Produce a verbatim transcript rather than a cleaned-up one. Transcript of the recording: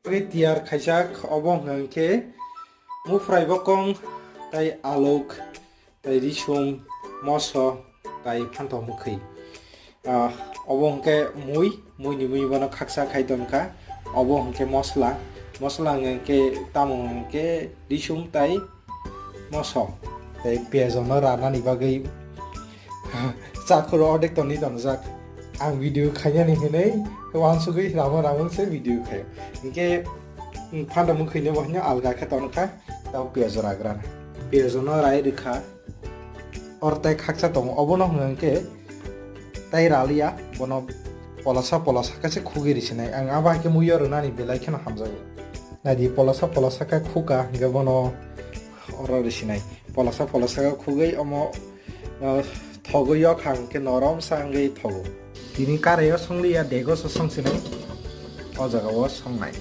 Tiyar khaijak, obo hwnkha hwnkhe mufrai bokong, tai aluk, tai risum, moso, tai phantok mwkhwi. Ah, obo hwnkhe mui, muini mui bono khaksa khai tonkha. Obo hwnkhe mosla, mosla hwnkhe tamo hwnkhe risum tai moso. Tai piyaj no ranani bagwi chakhoro ordek toni tonjak. Ang video khainani hinwi wansugwi ramo ramo se video khaio. Hwnkhe, mm, phantok mwkhwino bo hwnyo alga khe tonkha, tamo piyaj ragrana. Piyaj no rai rwkha. Or tai khaksa tongo, obono hwnkhe tai raliya, bono polasa polasa khe se khugwi risinai. Ang abo hai khe muiyo rwnani belai kheno hamjago. Naidi polasa polasa khe khuka hwnkhe bono oro risinai. Polasa polasa khe khugwi omo, ah, thogwi yok hang khe norom sa wngwi thogo. Tini karaio songliya, dego so songsinai. O jagao songnai.